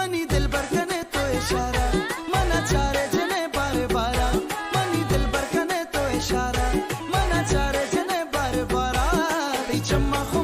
منی دلبر کنے تو اشارہ، منا چارے جنے بار بارا۔ منی دلبر کنے تو اشارہ، منا چارے جنے بار بارا۔ تئی چما خو